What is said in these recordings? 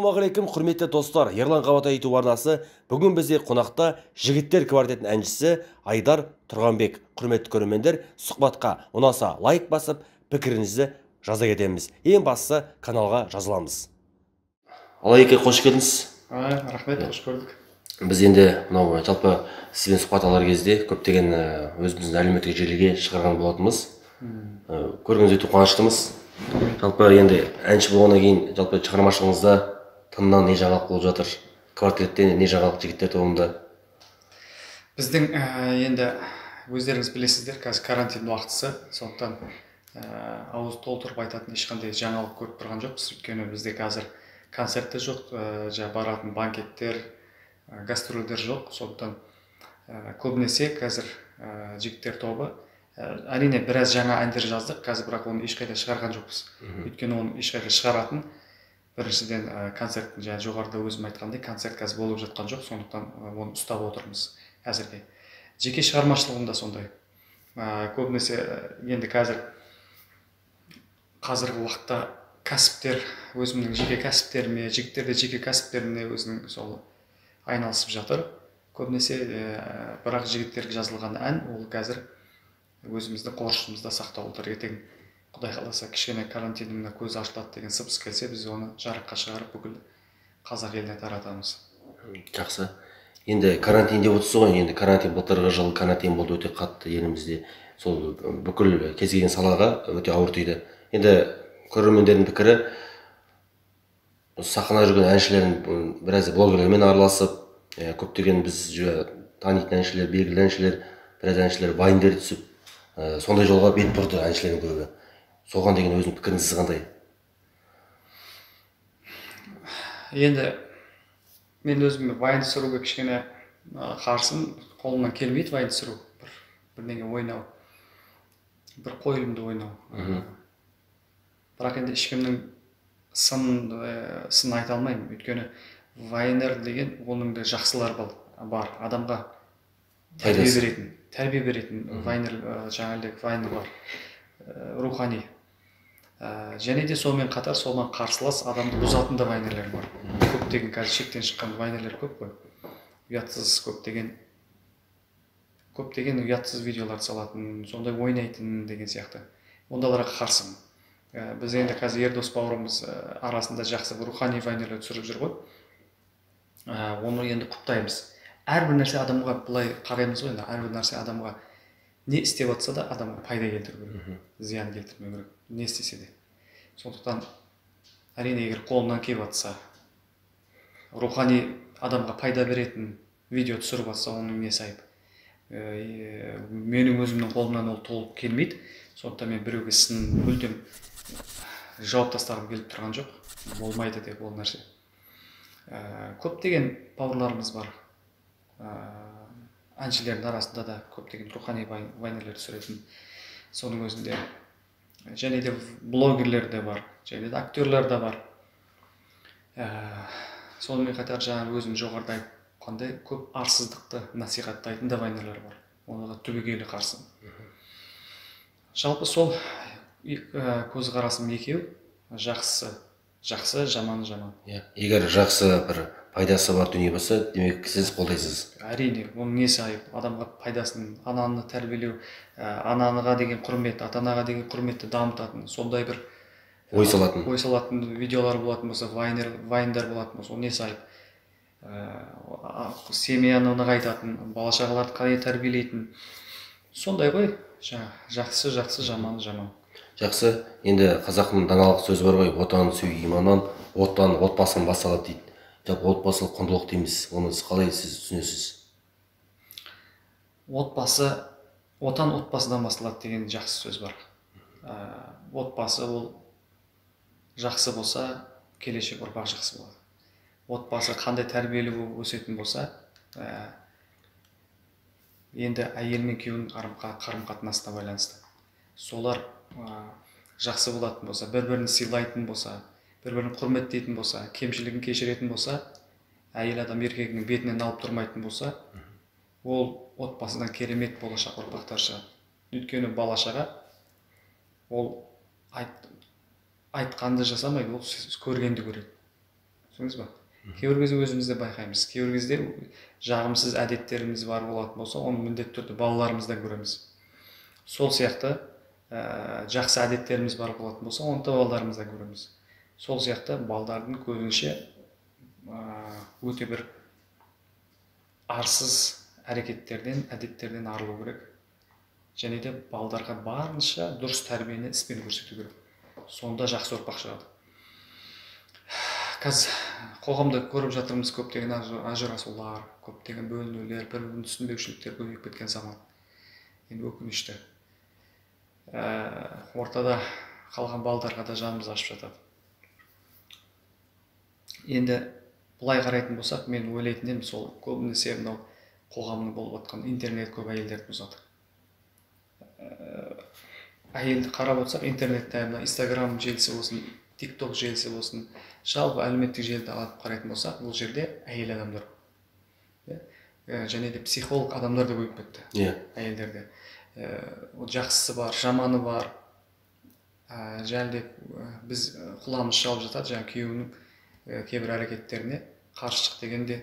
Ассалаумағалейкум, құрметті достар. Ерлан Қабатай YouTube арнасы. Бүгін бізде қонақта жігіттер квартетінің әншісі Айдар Тұрғанбек. Құрметті көрермендер, сұхбатқа ұнаса лайк басып, пікіріңізді жаза кетеміз. Ең бастысы каналға жазыламыз. Алайеке, қош келдіңіз. Рахмет, қош көрдік. Біз енді мынау жалпы сізбен сұхбат алар кезде көптеген өзіміздің әлеуметтік желіге шығарған болатынбыз. Көргеніңізге өте қуаныштымыз. Жалпы енді әнші болғаннан кейін жалпы шығармашылығыңызда тыңнан не жаңалық болып жатыр? Квартетте не жаңалық, жігіттер тобында? Біздің енді өздеріңіз білесіздер, қазір карантин уақытысы, сондықтан ауыз толтырып айтатын ешқандай жаңалық көріп тұрған жоқпыз. Өйткені бізде қазір концерт те жоқ, жаңа баратын банкеттер, гастрольдер жоқ. Сондықтан көбінесе қазір жігіттер тобы, әрине біраз жаңа әндер жаздық қазір, бірақ оны ешқайда шығарған жоқпыз. Өйткені оны ешқайда шығаратын біріншіден концерттің, жаңа жоғарыда өзім айтқандай, концерт қазір болып жатқан жоқ, сондықтан оны ұстап отырмыз әзірге. Жеке шығармашылығым да сондай. Көбінесе енді қазіргі уақытта кәсіптер, өзімнің жеке кәсіптеріме, жігіттер де жеке кәсіптеріне өзінің сол айналысып жатыр. Көбінесе бірақ жігіттерге жазылған ән ол қазір өзіміздің қоршымызда сақтаулы тұр. Ертең Құдай қаласа кішкене карантиннің көзі ашылады деген сыбыс келсе, біз оны жарыққа шығарып бүкіл қазақ еліне таратамыз. Жақсы. Енді карантин деп отырсыз ғой, енді карантин былтырғы жыл карантин болды өте қатты елімізде. Сол бүкіл кез келген салаға өте ауыр тиді. Енді көрермендердің пікірі, сахнада жүрген әншілердің біраз блогерлермен араласып, көптеген біз танитын әншілер, белгілі әншілер, біраз әншілер вайндер түсіп, сондай жолға бет бұрды әншілердің көбі. Соған деген өзінің пікіріңіз қандай? Енді мен өзім вайн түсіруге кішкене қарсымын, қолымнан келмейді вайн түсіру, бірдеңе ойнау, бір қойылымды ойнау. Бірақ енді ешкімнің сын айта алмаймын, өйткені вайнер деген оның да жақсылары бар, адамға тәрбие беретін вайнер, жаңағыдай вайнер бар, рухани. Және де сонымен қатар соған қарсылас адамды бұзатын да вайнерлер бар. Көптеген қазір шектен шыққан вайнерлер көп қой. Ұятсыз көптеген ұятсыз видеолар салатын, сондай ойнайтын деген сияқты. Ондайларға қарсымын. Біз енді қазір Ердос бауырымыз арасында жақсы бір рухани вайнерлер түсіріп жүр ғой. Оны енді құптаймыз. Әрбір нәрсе адамға былай қараймыз ғой, енді әрбір нәрсе адамға не істеп жатса да адамға пайда келтіру керек, зиян келтірмеу керек, не істесе де. Сондықтан әрине егер қолынан келіп жатса, рухани адамға пайда беретін видео түсіріп жатса, оның несі айып? Менің өзімнің қолымнан ол толық келмейді, сондықтан мен біреуге сын мүлдем жауап тастағым келіп тұрған жоқ, болмайды деп ол нәрсе. Көптеген бауырларымыз бар, әншілердің арасында да көптеген рухани вайнерлер түсіретін, соның өзінде және де блогерлер де бар, және де актерлер де бар. Сонымен қатар жаңа өзім жоғарыда айтқандай көп арсыздықты насихаттайтын да вайнерлер бар, оларға түбегейлі қарсымын. Жалпы сол көзқарасым екеу, жақсы жақсы, жаманы жаман. Егер жақсы бір пайдасы бар дүние болса, демек сіз қолдайсыз. Әрине, оның несі айып? Адамға пайдасын, ананы тәрбиелеу, анаға деген құрмет, ата-анаға деген құрметті дамытатын, сондай бір ой салатын, ой салатын видеолар болатын болса, вайндар болатын болса, оның несі айып? Семьяны нығайтатын, бала-шағаларды қалай тәрбиелейтін, сондай ғой, жақсы жақсы, жаманы жаман. Жақсы. Енді қазақтың даналық сөзі бар ғой, отан сүй иманнан, отан отбасынан басталады дейді. Жалпы отбасылық құндылық дейміз, оны сіз қалай түсінесіз? Отбасы, отан отбасыдан басталады деген жақсы сөз бар. Отбасы ол жақсы болса, келешек ұрпақ жақсы болады. Отбасы қандай тәрбиелі болып өсетін болса, енді әйел мен күйеуінің қарым-қатынасына байланысты. Солар жақсы болатын болса, бір-бірін сыйлайтын болса, бір-бірін құрметтейтін болса, кемшілігін кешіретін болса, әйел адам еркегінің бетінен алып тұрмайтын болса, ол отбасынан керемет болашақ ұрпақтар шығады. Өйткені бала шаға ол айтқанды жасамайды, ол көргенді көреді. Түсіндіңіз ба? Кейбір кезде өзіміз де байқаймыз. Кейбір кезде жағымсыз әдеттеріміз бар болатын болса, оны міндетті түрде балаларымыздан көреміз. Сол сияқты жақсы әдеттеріміз бар болатын болса, оны да балаларымыздан көреміз. Сол сияқты балдардың көзінше өте бір арсыз әрекеттерден, әдеттерден арылу керек. Және де балдарға барынша дұрыс тәрбиені іспен көрсету керек. Сонда жақсы ұрпақ шығады. Қазір қоғамда көріп жатырмыз көптеген ажырасулар, көптеген бөлінулер, бір-бірін түсінбеушіліктер көбейіп кеткен заман. Енді өкінішті. Ортада қалған балдарға да жанымыз ашып жатады. Енді былай қарайтын болсақ, мен ойлайтын едім, сол көбінесе мынау қоғамның болып жатқан интернет көп әйелдерді бұзады. Әйелді қарап отырсақ, интернетте мына Инстаграм желісі болсын, TikTok желісі болсын, жалпы әлеуметтік желіді алып қарайтын болсақ, бұл жерде әйел адамдар. Және де психолог адамдар да көбейіп кетті. Әйелдерде. Ол жақсысы бар, жаманы бар. Және де біз құлағымыз шалып жатады, жаңа күйеуінің кейбір әрекеттеріне қарсы шық дегенде,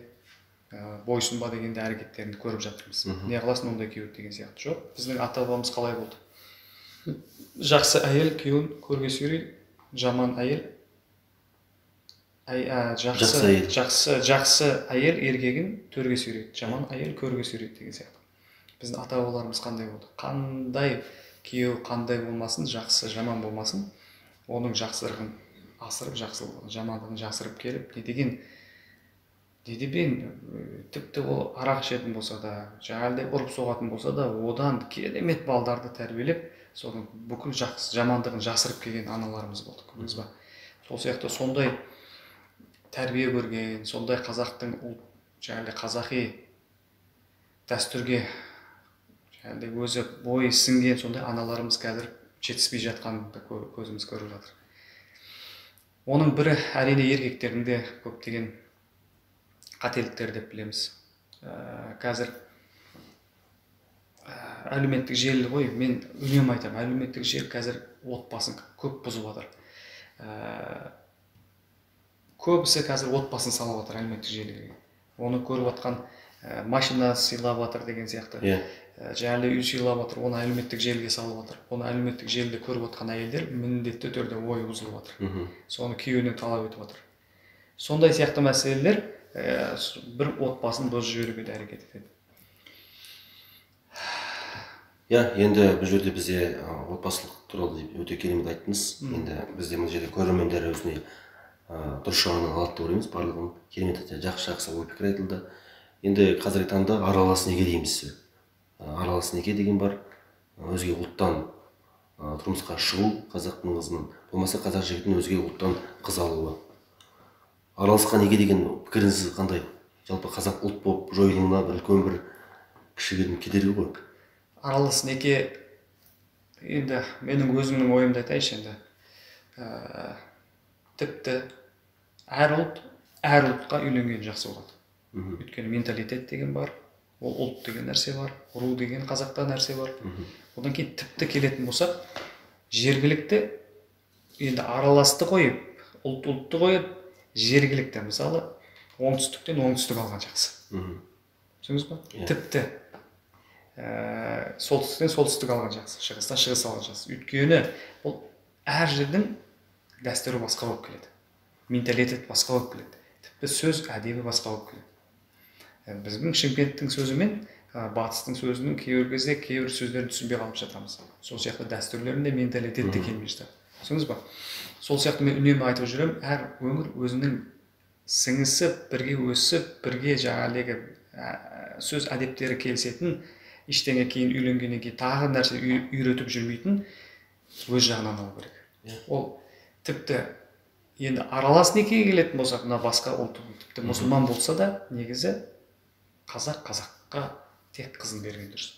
бойсұнба дегенде әрекеттерін көріп жатырмыз. Не қыласың ондай күйеуді деген сияқты. Жоқ, біздің ата-бабамыз қалай болды? Жақсы әйел күйеуін көрге сүйрейді, жаман әйел жақсы әйел еркегін төрге сүйрейді, жаман әйел көрге сүйрейді деген сияқты. Біздің ата-бабаларымыз қандай болды? Қандай күйеу қандай болмасын, жақсы жаман болмасын, оның жақсылығын асырып, жақсылығын жамандығын жасырып келіп, не деген тіпті ол арақ ішетін болса да, жаңағыдай ұрып соғатын болса да, одан керемет балдарды тәрбиелеп, соның бүкіл жақсы жамандығын жасырып келген аналарымыз болды, көрдіңіз ба? Сол сияқты сондай тәрбие көрген, сондай қазақтың ұлт, жаңағыдай қазақи дәстүрге жаңағыдай өзі бойы сіңген сондай аналарымыз қазір жетіспей жатқанын да көзіміз көріп жатыр. Оның бірі әрине еркектердің де көптеген қателіктері деп білеміз. Қазір әлеуметтік желі ғой, мен үнемі айтамын, әлеуметтік желі қазір отбасын көп бұзып жатыр. Көбісі қазір отбасын салып жатыр әлеуметтік желіге. Оны көріп жатқан машина сыйлап жатыр деген сияқты. Жаңағыдай үй сыйлап жатыр, оны әлеуметтік желіге салып жатыр. Оны әлеуметтік желіде көріп жатқан әйелдер міндетті түрде ойы бұзылып жатыр. Соны күйеуінен талап етіп жатыр. Сондай сияқты мәселелер бір отбасын бұзып жіберуге де әрекет етеді. Иә, енді бұл жерде бізде отбасылық туралы өте керемет айттыңыз. Енді бізде мына жерде көрермендер өзіне дұрыс жағынан алады деп ойлаймыз. Барлығын керемет жақсы ой пікір айтылды. Енді қазіргі таңда аралас неке дейміз. Аралас неке деген бар. Өзге ұлттан тұрмысқа шығу қазақтың қызының, болмаса қазақ жігітінің өзге ұлттан қыз алуы. Араласқан неке деген пікіріңіз қандай? Жалпы қазақ ұлт болып жойылуына бір үлкен бір кішігірім кедергі ғой. Аралас неке енді менің өзімнің ойымды айтайыншы енді. Тіпті әр ұлт әр ұлтқа үйленген жақсы болады. Өйткені менталитет деген бар, ол ұлт деген нәрсе бар, ру деген қазақта нәрсе бар. Одан кейін тіпті келетін болсақ, жергілікті енді араласты қойып, ұлт ұлтты қойып, жергілікті, мысалы, оңтүстіктен оңтүстік алған жақсы. Түсіндіңіз ба? Тіпті солтүстіктен солтүстік алған жақсы, шығыстан шығыс алған жақсы. Өйткені бұл әр жердің дәстүрі басқа болып келеді, менталитет басқа болып келеді, тіпті сөз әдебі басқа болып келеді. Біздің Шымкенттің сөзі мен батыстың сөзінің кейбір кезде кейбір сөздерін түсінбей қалып жатамыз. Сол сияқты дәстүрлерінде менталитет те келмей жатады. Түсіндіңіз ба? Сол сияқты мен үнемі айтып жүремін, әр өңір өзінің сіңісіп, бірге өсіп, бірге жаңағыдегі сөз әдептері келісетін, ештеңе кейін үйленгеннен кейін тағы нәрсе үйретіп жүрмейтін өз жағынан алу керек. Ол тіпті енді аралас некеге келетін болсақ, мына басқа ұлт, тіпті мұсылман болса да, негізі қазақ қазаққа тек қызын берген дұрыс.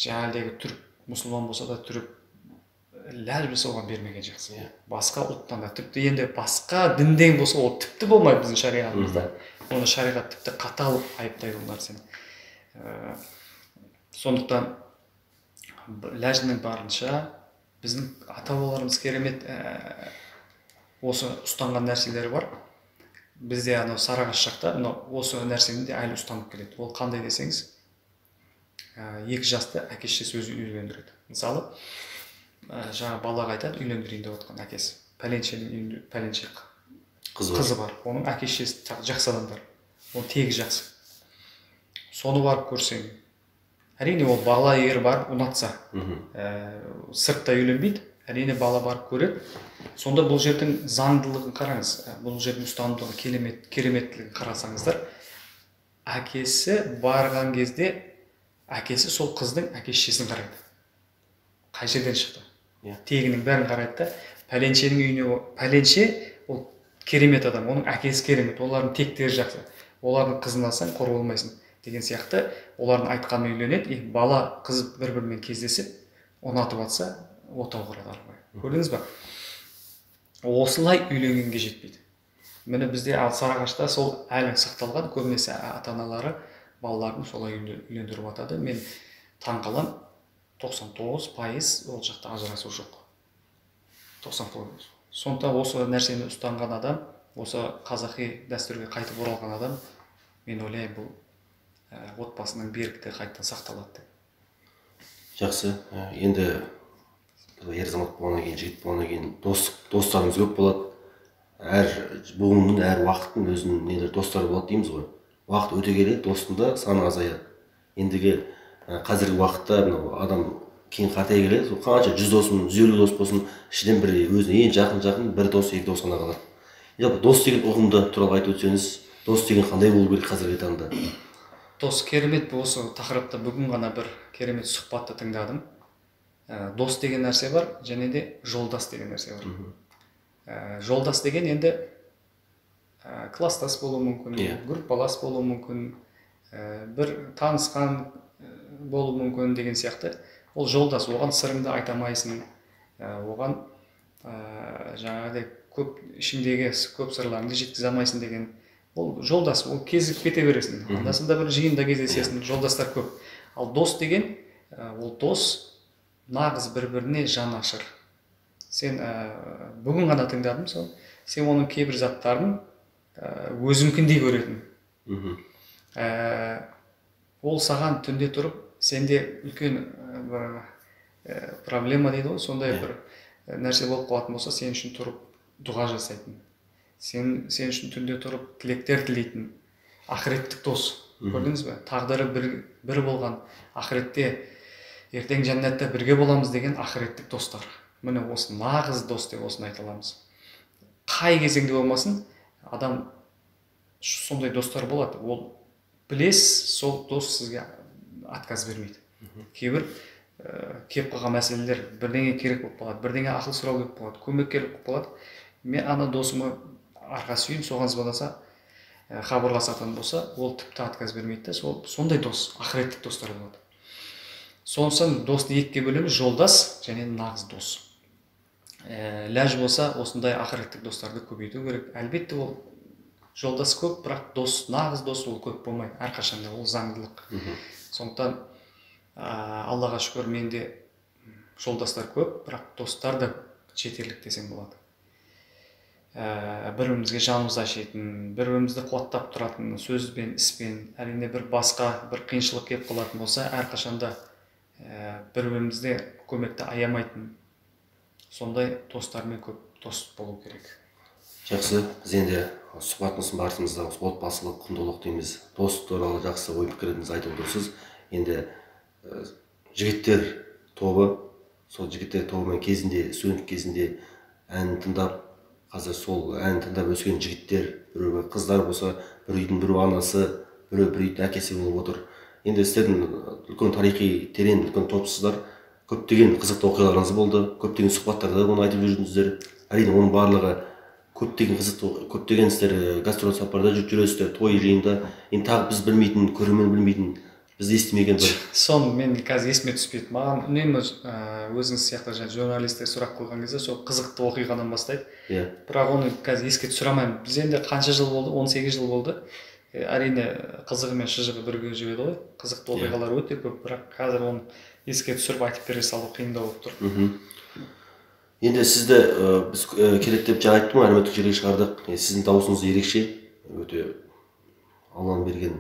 Жаңағыдегі түрік мұсылман болса да түрік ләж болса оған бермеген жақсы. Басқа ұлттан да, тіпті енді басқа дінден болса ол тіпті болмайды біздің шариғатымызда. Оны шариғат тіпті қатал айыптайды ол нәрсені. Сондықтан ләжінің барынша біздің ата-бабаларымыз керемет осы ұстанған нәрселері бар. Бізде анау Сарыағаш жақта мынау осы нәрсені де әлі ұстанып келеді. Ол қандай десеңіз, екі жасты әке шешесі өзі үйлендіреді. Мысалы, жаңа балаға айтады, үйлендірейін деп отқан әкесі. Пәленшенің үйінде пәленше қызы бар. Оның әке шешесі жақсы адамдар. Оның тегі жақсы. Соны барып көрсең, әрине ол бала егер барып ұнатса, сыртта үйленбейді, әрине бала барып көреді. Сонда бұл жердің заңдылығын қараңыз, бұл жердің ұстанымдылығы, кереметтілігін қарасаңыздар, әкесі барған кезде әкесі сол қыздың әке шешесін қарайды. Қай жерден шықты? Тегінің бәрін қарайды да, пәленшенің үйіне, пәленше ол керемет адам, оның әкесі керемет, олардың тектері жақсы, олардың қызын алсаң қор болмайсың деген сияқты, олардың айтқанына үйленеді. Бала қыз бір-бірімен кездесіп, ұнатып атса, отау құрады ары қарай. Көрдіңіз ба? Осылай үйленгенге жетпейді. Міне бізде Сарыағашта сол әлі сақталған, көбінесе ата-аналары балаларын солай үйлендіріп атады. Мен таңқалам, 99% ол жақта ажырасу жоқ. 99%. Сондықтан осы нәрсені ұстанған адам, осы қазақи дәстүрге қайтып оралған адам, мен ойлаймын, бұл отбасының беріктігі қайтадан сақталады деп. Жақсы. Енді ер азамат болғаннан кейін, жігіт болғаннан кейін достарымыз көп болады. Әр буынның, әр уақыттың өзінің нелер достары болады дейміз ғой. Уақыт өте келе достың да саны азаяды. Ендігі қазіргі уақытта мынау адам кейін қартая келе, сол қанша 100 дос, 150 дос болсын, ішінен бір өзіне ең жақын бір дос, екі дос ғана қалады. Жалпы дос деген ұғымды туралы айтып өтсеңіз, дос деген қандай болу керек қазіргі таңда? Дос керемет. Осы тақырыпта бүгін ғана бір керемет сұхбатты тыңдадым. Дос деген нәрсе бар, және де жолдас деген нәрсе бар. Жолдас деген енді класстас болуы мүмкін, группалас болуы мүмкін, бір танысқан болуы мүмкін деген сияқты. Ол жолдас, оған сырыңды айта алмайсың, оған жаңағыдай көп ішіңдегі көп сырларыңды жеткізе алмайсың деген. Ол жолдас, ол кезігіп кете бересің. Анда-санда бір жиында кездесесің, жолдастар көп. Ал дос деген, ол дос нағыз бір-біріне жан ашыр. Сен бүгін ғана тыңдадым сол, сен оның кейбір заттарын өзіңкіндей көретін. Ол саған түнде тұрып, сенде үлкен бір проблема дейді ғой, сондай бір нәрсе болып қалатын болса, сен үшін тұрып дұға жасайтын. Сен үшін түнде тұрып тілектер тілейтін ақыреттік дос. Көрдіңіз бе? Тағдыры бір болған, ақыретте ертең жәннатта бірге боламыз деген ақыреттік достар. Міне осы нағыз дос деп осыны айта аламыз. Қай кезеңде болмасын, адам сондай достар болады. Ол білесіз, сол дос сізге отказ бермейді. Кейбір келіп қалған мәселелер, бірдеңе керек болып қалады, бірдеңе ақыл сұрау керек болады, көмек керек болып қалады. Мен ана досыма арқа сүйеймін, соған звондаса, хабарласатын болса, ол тіпті отказ бермейді. Сол сондай дос, ақыреттік достар болады. Сондықтан досты екіге бөлеміз: жолдас және нағыз дос. Ләж болса, осындай ақыреттік достарды көбейту керек. Әлбетте ол жолдас көп, бірақ дос, нағыз дос ол көп болмайды. Әрқашанда ол заңдылық. Сондықтан Аллаға шүкір, менде жолдастар көп, бірақ достар да жетерлік десем болады. Бір-бірімізге жанымыз ашитын, бір-бірімізді қуаттап тұратын сөзбен, іспен, әрине бір басқа бір қиыншылық келіп қалатын болса, әрқашанда бір-бірімізде көмекті аямайтын сондай достармен көп дос болу керек. Жақсы, біз енді сұхбатымыздың барысымызда отбасылық құндылық дейміз, дос туралы жақсы ой пікіріңізді айтып отырсыз. Енді жігіттер тобы, сол жігіттер тобымен кезінде, студент кезінде ән тыңдап, қазір сол ән тыңдап өскен жігіттер, біреу қыздар болса, бір үйдің біреу анасы, біреу бір үйдің әкесі болып отыр. Енді сіздердің үлкен тарихи терең үлкен топсыздар, көптеген қызықты оқиғаларыңыз болды, көптеген сұхбаттарда оны айтып жүрдіңіздер. Әрине оның барлығы көптеген қызықты, көптеген сіздер гастроль сапарда жүріп жүресіздер, той жиында. Енді тағы біз білмейтін, көрермен білмейтін, біз естімеген бір. Соны мен қазір есіме түспейді. Маған үнемі өзіңіз сияқты жаңа журналистер сұрақ қойған кезде сол қызықты оқиғадан бастайды. Бірақ оны қазір еске түсіре алмаймын. Біз енді қанша жыл болды? 18 жыл болды. Әрине қызығы мен шыжығы бірге жүреді ғой. Қызықты оқиғалар өте көп, бірақ қазір оны еске түсіріп айтып бере салу қиындау болып тұр. Енді сізді біз керек деп жаңа айттым ғой, әлеуметтік желіге шығардық. Сіздің дауысыңыз ерекше. өте Алланың берген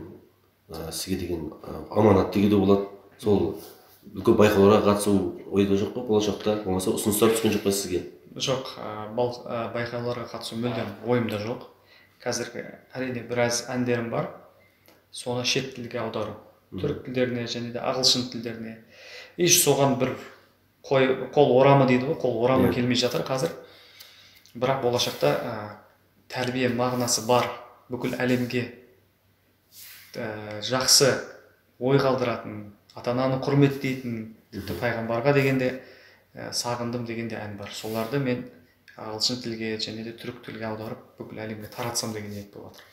сізге деген аманат деуге де болады. Сол үлкен байқауларға қатысу ойда жоқ па болашақта, болмаса ұсыныстар түскен жоқ па сізге? Жоқ, байқауларға қатысу мүлдем ойымда жоқ. Қазіргі әрине біраз әндерім бар, соны шет тілге аудару, түрік тілдеріне және де ағылшын тілдеріне. Еш соған бір қол орамы дейді ғой, қол орамы келмей жатыр қазір. Бірақ болашақта тәрбие мағынасы бар, бүкіл әлемге жақсы ой қалдыратын, ата-ананы құрметтейтін, тіпті пайғамбарға дегенде сағындым дегенде ән бар. Соларды мен ағылшын тілге және де түрік тілге аударып бүкіл әлемге таратсам деген ниет болып жатыр.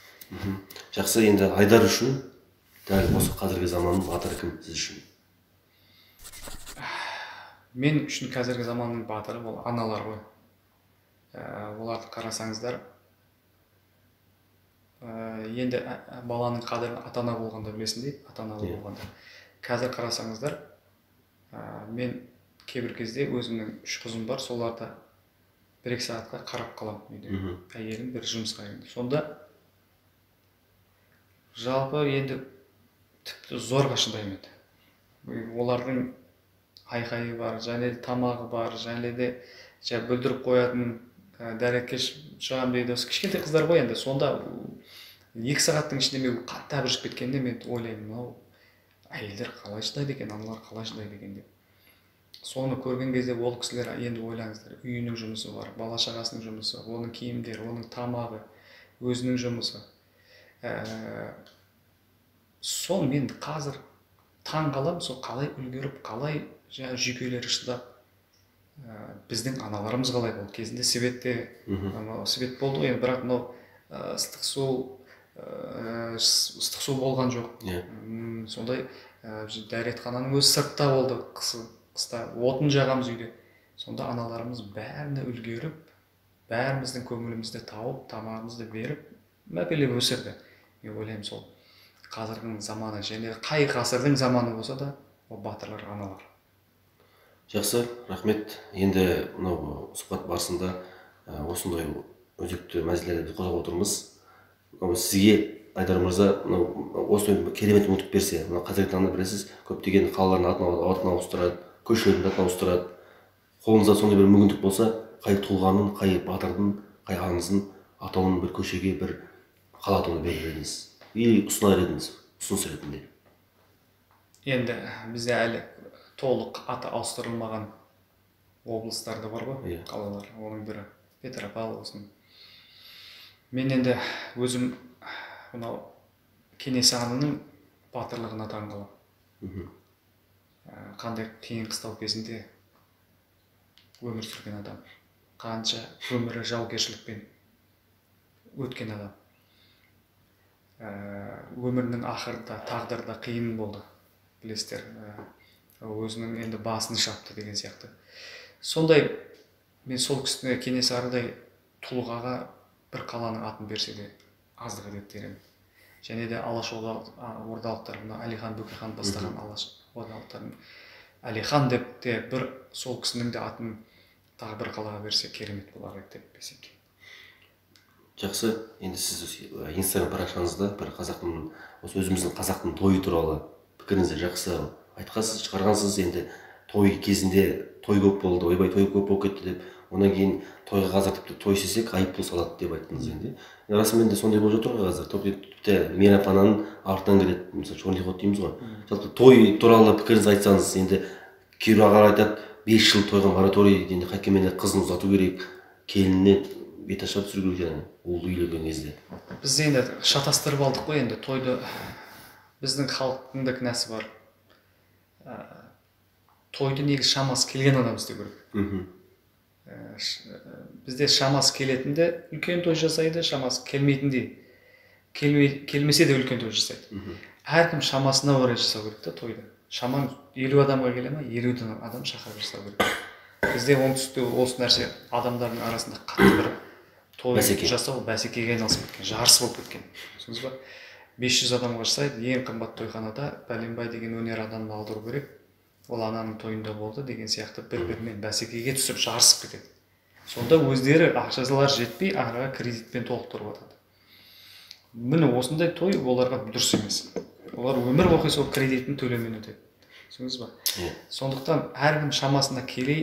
Жақсы, енді Айдар үшін дәл осы қазіргі заманның батыры кім сіз үшін? Мен үшін қазіргі заманның батыры ол аналар ғой. Оларды қарасаңыздар, енді баланың қадірін ата-ана болғанда білесің дейді, ата-ана болғанда. Қазір қарасаңыздар, мен кейбір кезде өзімнің 3 қызым бар, соларды 1-2 сағатқа қарап қаламын үйде. Әйелім бір жұмысқа келді. Сонда жалпы енді тіпті зорға шыдаймын енді. Олардың айқайы бар, және де тамағы бар, және де бүлдіріп қоятын дәретке шығамын дейді. Осы кішкентай қыздар ғой енді. Сонда 2 сағаттың ішінде мен қатты әбіржіп кеткенде мен ойлаймын, мынау әйелдер қалай шыдайды екен, аналар қалай шыдайды екен деп. Соны көрген кезде ол кісілер енді ойлаңыздар, үйінің жұмысы бар, бала шағасының жұмысы, оның киімдері, оның тамағы, өзінің жұмысы. Сол мен қазір таң қаламын, сол қалай үлгеріп, қалай жүйкелері шыдап, біздің аналарымыз қалай болды. Кезінде светте, свет болды ғой енді, бірақ мынау ыстық су болған жоқ. Сондай дәретхананың өзі сыртта болды, қыста отын жағамыз үйде. Сонда аналарымыз бәріне үлгеріп, бәріміздің көңілімізді тауып, тамағымызды беріп, мәпелеп өсірді. Мен ойлаймын, сол қазірдің заманы және қай ғасырдың заманы болса да, ол батырлар аналар. Жақсы, рахмет. Енді мынау сұхбат барысында осындай өзекті мәселелерді қозғап отырмыз. Сізге, Айдар мырза, мынау осындай керемет мүмкіндік берсе, мынау қазіргі таңда білесіз, көптеген қалалардың атын ауыстырады, көшелердің атын ауыстырады. Қолыңызда сондай бір мүмкіндік болса, қай тұлғаның, қай батырдың, қай аңыздың атауын бір көшеге, бір қала атауын берер едіңіз? Или ұсынар едіңіз, ұсыныс ретінде? Енді бізде әлі толық аты ауыстырылмаған облыстар да бар ғой, қалалар. Оның бірі Петропавл болсын. Мен енді өзім мынау Кенесарының батырлығына таң қаламын. Қандай қиын қыстау кезінде өмір сүрген адам, қанша өмірі жаугершілікпен өткен адам. Өмірінің ақырында тағдырда қиын болды, білесіздер. Өзінің енді басын шапты деген сияқты. Сондай мен сол кісіне Кенесарыдай тұлғаға бір қаланың атын берсе де аздық етеді дер едім. Және де Алаш ордалықтар, мына Әлихан Бөкейхан бастаған Алаш ордалықтардың Әлихан деп те бір сол кісінің де атын тағы бір қалаға берсе керемет болар еді деп есептеймін. Жақсы, енді сіз Инстаграм парақшаңызда бір қазақтың, осы өзіміздің қазақтың тойы туралы пікіріңізді жақсы айтқансыз, шығарғансыз. Енді той кезінде той көп болды, ойбай той көп болып кетті деп, одан кейін тойға қазір тіпті той істесек айыппұл салады деп айттыңыз енді. Расымен де сондай болып жатыр ғой қазір. Тіпті мейрамхананың артынан келеді, мысалы черный ход дейміз ғой. Жалпы той туралы пікіріңізді айтсаңыз, енді кейбір ағалар айтады, 5 жыл тойға мораторий, енді қайткенмен де қызын ұзату керек, келініне бет ашар түсіру керек және ұлды үйленген кезде. Біз енді шатастырып алдық қой енді тойды. Біздің халықтың да кінәсі бар. Тойды негізі шамасы келген адам істеу керек. Бізде шамасы келетінде үлкен той жасайды, шамасы келмейтінде келмесе де үлкен той жасайды. Әркім шамасына орай жасау керек та тойды. Шамаң 50 адамға келе ма, 50 адам шақырып жасау керек. Бізде оңтүстікте осы нәрсе адамдардың арасында қатты бір той жасау бәсекеге айналысып кеткен, жарыс болып кеткен. Түсіндіңіз ба? 500 адамға жасайды, ең қымбат тойханада бәленбай деген өнер адамын алдыру керек. Ол ананың тойында болды деген сияқты бір-бірімен бәсекеге түсіп жарысып кетеді. Сонда өздері ақшалары жетпей араға кредитпен толықтырып жатады. Міне осындай той оларға дұрыс емес. Олар өмір бойы сол кредитін төлеумен өтеді. Түсіндіңіз ба? Сондықтан әркім шамасына келе,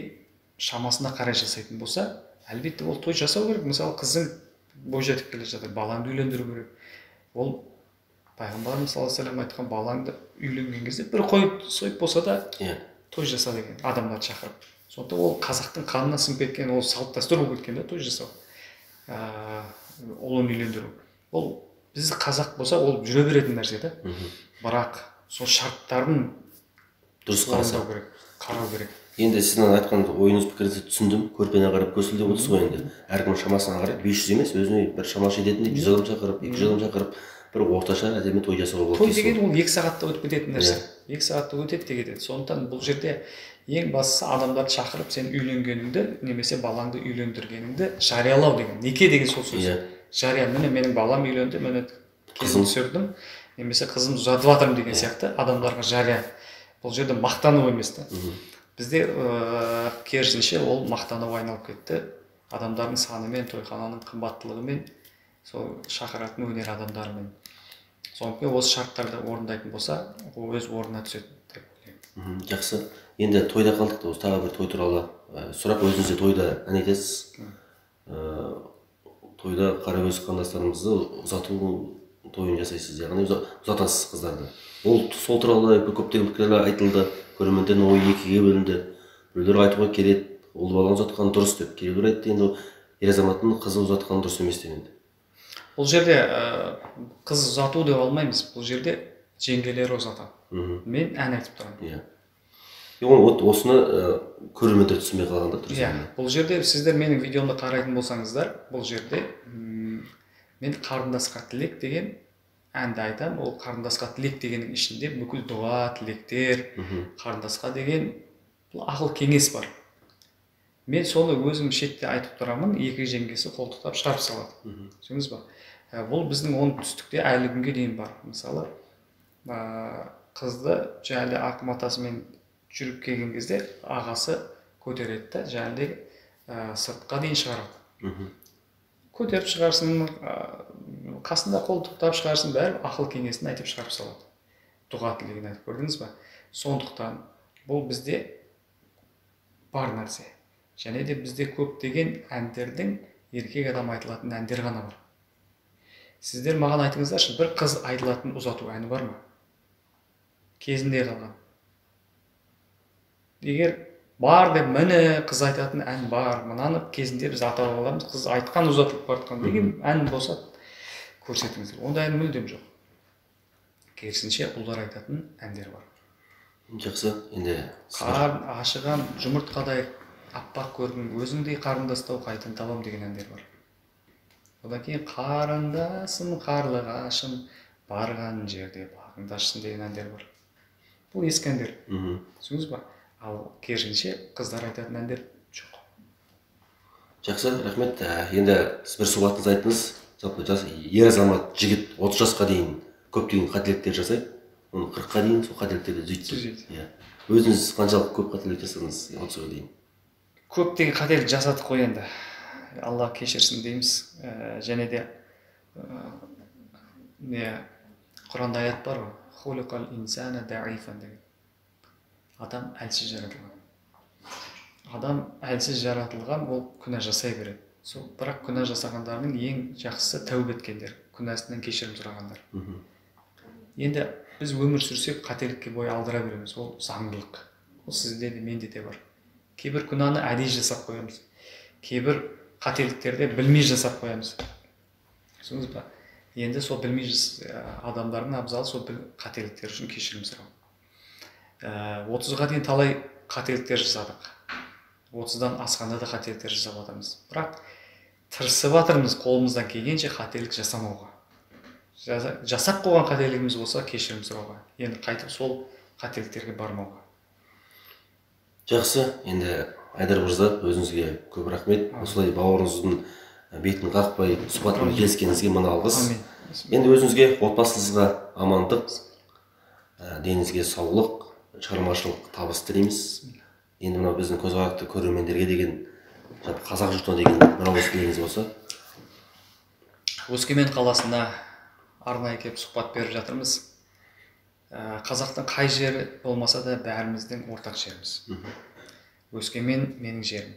шамасына қарай жасайтын болса, әлбетте ол той жасау керек. Мысалы, қызың бойжетіп келе жатыр, балаңды үйлендіру керек. Ол пайғамбарымыз саллаллаху алейхи вассалам айтқан, балаңды үйленген кезде бір қой сойып болса да той жаса деген, адамдарды шақырып. Сондықтан ол қазақтың қанына сіңіп кеткен, ол салт дәстүр болып кеткен да, той жасау, ұлын үйлендіру. Ол біз қазақ болса, ол жүре беретін нәрсе да. Бірақ сол шарттарын дұрыс қараса орындау керек, қарау керек. Енді сіздің айтқан ойыңыз, пікіріңізді түсіндім. Көрпені қарап көсіл деп отырсыз ғой енді. Әркім шамасына қарай 500 емес, өзіне бір шамасы жететіндей 100 адам шақырып, 200 адам шақырып, бір орташа әдемі той жасауға болады. Той деген ол 2 сағатта өтіп кететін нәрсе. 2 сағатта өтеді де кетеді. Сондықтан бұл жерде ең бастысы адамдарды шақырып, сен үйленгеніңді немесе балаңды үйлендіргеніңді жариялау деген. Неке деген сол сөз. Жария, міне менің балам үйленді, міне Қызым. келін түсірдім, немесе қызымды ұзатып жатырмын деген сияқты адамдарға жария. Бұл жерде мақтану емес та. Бізде керісінше ол мақтануға айналып кетті. Адамдардың санымен, тойхананың қымбаттылығымен, сол шақыратын өнер адамдарымен. Сондықтан осы шарттарды орындайтын болса, ол өз орнына түседі деп ойлаймын. Жақсы. Енді тойда қалдық та, осы тағы бір той туралы сұрақ. Өзіңіз де тойда ән айтасыз. Тойда қаракөз қандастарымызды ұзату тойын жасайсыз, яғни ұзатасыз қыздарды. Ол сол туралы көптеген пікірлер айтылды, көрермендердің ойы екіге бөлінді. Біреулер айтуға келеді, ұл баланы ұзатқан дұрыс деп, кейбіреулер айтты, енді ер азаматтың қызы ұзатқан дұрыс емес деп енді. Бұл жерде қыз ұзату деп алмаймыз, бұл жерде жеңгелері ұзатады. Мен ән айтып тұрамын. Иә. Осыны көрермендер түсінбей қалған да дұрыс. Иә, бұл жерде сіздер менің видеомды қарайтын болсаңыздар, бұл жерде мен қарындасқа тілек деген әнді айтамын. Ол қарындасқа тілек дегеннің ішінде бүкіл дұға, тілектер, қарындасқа деген бұл ақыл кеңес бар. Мен соны өзім шетте айтып тұрамын, екі жеңгесі қолтықтап шығарып салады. Түсіндіңіз ба? Бұл біздің оңтүстікте әлі күнге дейін бар. Мысалы, қызды жәлі ақ матасымен жүріп келген кезде ағасы көтереді да, жәлі сыртқа дейін шығарады. Көтеріп шығарсын, қасында қолтықтап шығарсын, бәрі ақыл кеңесін айтып шығарып салады. Дұға тілегін айтып көрдіңіз ба? Сондықтан бұл бізде бар нәрсе. Және де бізде көптеген әндердің еркек адам айтылатын әндер ғана бар. Сіздер маған айтыңыздаршы, бір қыз айтылатын ұзату әні бар ма? Кезінде қалған. Егер бар деп, міне қыз айтатын ән бар, мынаны кезінде біз ата-бабаларымыз қыз айтқан ұзатылып бара жатқан деген ән болса көрсетіңіздер. Ондай ән мүлдем жоқ. Керісінше ұлдар айтатын әндер бар. Жақсы, енді қар ашыған жұмыртқадай аппақ көргің, өзіңдей қарындастау қайдан табам деген әндер бар. Одан кейін қарындасым, қарлығашым, барған жерде бағыңды ашсын деген әндер бар. Бұл ескі әндер. Түсіндіңіз ба? Ал керісінше қыздар айтатын әндер жоқ. Жақсы, рахмет. Енді сіз бір сұхбатыңызда айттыңыз, жалпы жас ер азамат жігіт 30 жасқа дейін көптеген қателіктер жасайды, оны 40-қа дейін сол қателіктерді түзейді. Түзейді. Иә. Өзіңіз қаншалық көп қателік жасадыңыз 30-ға дейін? Көптеген қателік жасадық қой енді. Алла кешірсін дейміз. Және де Құранда аят бар ғой. Хулиқал инсана даифан деген. Адам әлсіз жаратылған. Адам әлсіз жаратылған, ол күнә жасай береді. Сол, бірақ күнә жасағандардың ең жақсысы тәубе еткендер, күнәсінен кешірім сұрағандар. Енді біз өмір сүрсек қателікке бой алдыра береміз, ол заңдылық. Ол сізде де, менде де бар. Кейбір күнәні әдейі жасап қоямыз. Кейбір қателіктерді білмей жасап қоямыз. Түсіндіңіз ба? Енді сол білмей адамдардың абзалы сол қателіктер үшін кешірім сұрау. 30-ға дейін талай қателіктер жасадық. 30-дан асқанда да қателіктер жасап жатырмыз. Бірақ тырысып жатырмыз қолымыздан келгенше қателік жасамауға. Жасап қойған қателігіміз болса кешірім сұрауға. Енді қайтып сол қателіктерге бармауға. Жақсы, енді Айдар мырза, өзіңізге көп рахмет. Осылай бауырыңыздың бетін қақпай сұхбатқа келіскеніңізге мың алғыс. Амин. Енді өзіңізге, отбасыңызға амандық, деніңізге саулық, шығармашылық табыс тілейміз. Енді мынау біздің көзқарақты көрермендерге деген, жалпы қазақ жұртына деген бір ауыз тілегіңіз болса. Өскемен қаласына Арнайы келіп сұхбат беріп жатырмыз. Қазақтың қай жері болмаса да бәріміздің ортақ жеріміз. Өскемен менің жерім,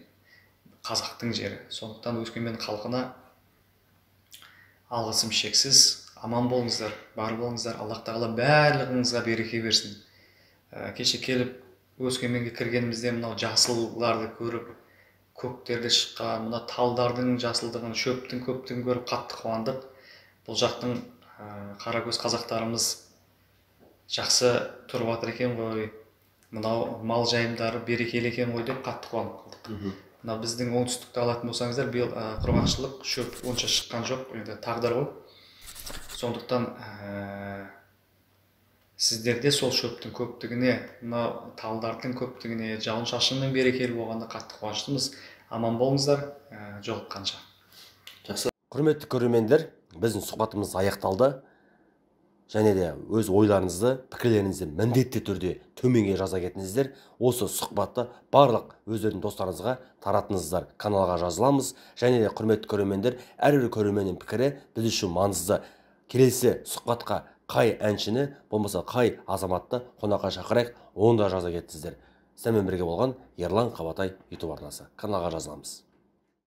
қазақтың жері. Сондықтан Өскемен халқына алғысым шексіз. Аман болыңыздар, бар болыңыздар. Аллах тағала барлығыңызға береке берсін. Кеше келіп Өскеменге кіргенімізде мынау жасылларды көріп, көктерде шыққан мына талдардың жасылдығын, шөптің көптігін көріп қатты қуандық. Бұл жақтың қаракөз қазақтарымыз жақсы тұрып жатыр екен ғой, мынау мал жайымдары берекелі екен ғой деп қатты қуанып қалдық. Мына біздің оңтүстікті алатын болсаңыздар, биыл құрғақшылық, шөп онша шыққан жоқ, енді тағдыр ғой. Сондықтан сіздерде сол шөптің көптігіне, мына талдардың көптігіне, жауын шашынның берекелі болғанына қатты қуаныштымыз. Аман болыңыздар, жолыққанша. Жақсы. Құрметті көрермендер, біздің сұхбатымыз аяқталды. Және де өз ойларыңызды, пікірлеріңізді міндетті түрде төменге жаза кетіңіздер. Осы сұхбатты барлық өздерінің достарыңызға таратыңыздар. Каналға жазыламыз. Және де құрметті көрермендер, әрбір көрерменнің пікірі біз үшін маңызды. Келесі сұхбатқа қай әншіні, болмаса қай азаматты қонаққа шақырайық, оны да жаза кетіңіздер. Сіздермен бірге болған Ерлан Қабатай YouTube арнасы. Каналға жазыламыз.